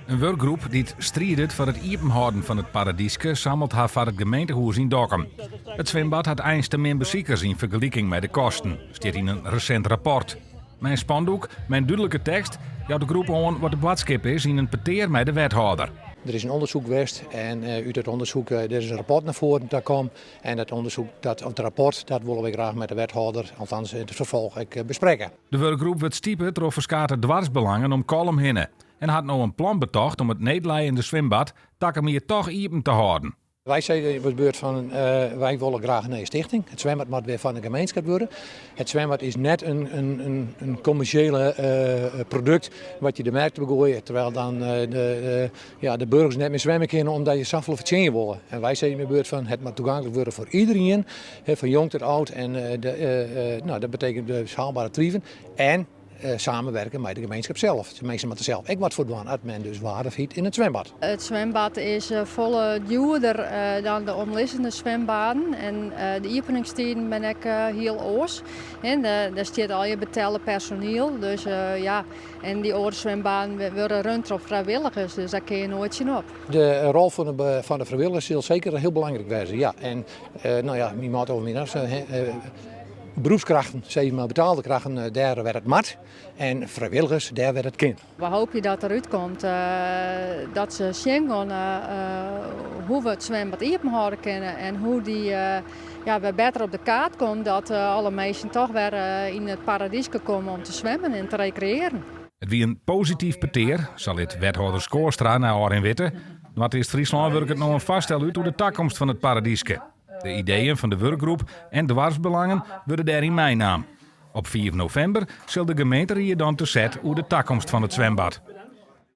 In wurkgroep dy't stridet foar it iepenhâlden fan it Paradyske sammelt har foar it gemeentehûs yn Dokkum. It swimbad hat eins te min besikers yn fergeliking mei de kosten, stiet yn in resint rapport. Mei in spandoek mei in dúdlike tekst jout de groep oan wat de boadskip is yn in petear mei de wethâlder. Der is in ûndersyk west en út dat ûndersyk der is in rapport nei foaren ta kommen. En dat ûndersyk, dat, of it rapport, dat wolle wy graach mei de wethâlder, althans yn it ferfolch, ek besprekke. De wurkgroep wurdt stipe troch ferskate doarpsbelangen om Kollum hinne en hat no in plan betocht om it needlijende swimbad takom jier toch iepen te hâlden. Wy sizze op de beurt fan wy wolle graach in nije stichting. It swimbad moat wer fan de gemeenskip wurde. It swimbad is net in kommersjele produkt wat je de merk op goaie, terwijl dan de, ja, de burgers net mear swimme kinne omdat je safolle fertsjinje wolle. En wy sizze op de beurt fan it moat toeganklik wurde foar iderien, fan jong tot âld. En no, dat betekent de haalbare tariven en samenwerken mei de gemeenskip sels. De minsken moatte sels ek wat foar dwaan as men dus waarde fynt yn it swimbad. It swimbad is folle djoerder dan de omlizzende swimbaden en de iepeningstiden binne ek hiel oars. Der stiet allegear betelle personiel, dus ja, en dy oare swimbaden wurde rund troch frijwilligers, dus dêr kinne je noait tsjinop. De rol fan de frijwilligers sil seker hiel belangryk wêze, ja. En no ja, myn maat of myn beroepskrachten, sis mar betaalde krachten, dêr wêr't it moat en frijwilligers dêr wêr't it kin. We hoopje dat der útkomt dat se sjen gean hoe we it swimbad iepen hâlde kinne en hoe dy ja, wer better op de kaart komt dat alle minsken toch wer yn it paradyske komme om te swimmen en te rekreëaren. It wie in posityf petear, sa lit wethâlder Schoorstra nei ôfrin witte. Noardeast-Fryslân wurket no in foarstel út oer de takomst fan it Paradyske. De ideeën fan de wurkgroep en doarpsbelangen wurde dêryn meinaam. Op 5 novimber sil de gemeenteried dan te set oer de takomst fan it swimbad.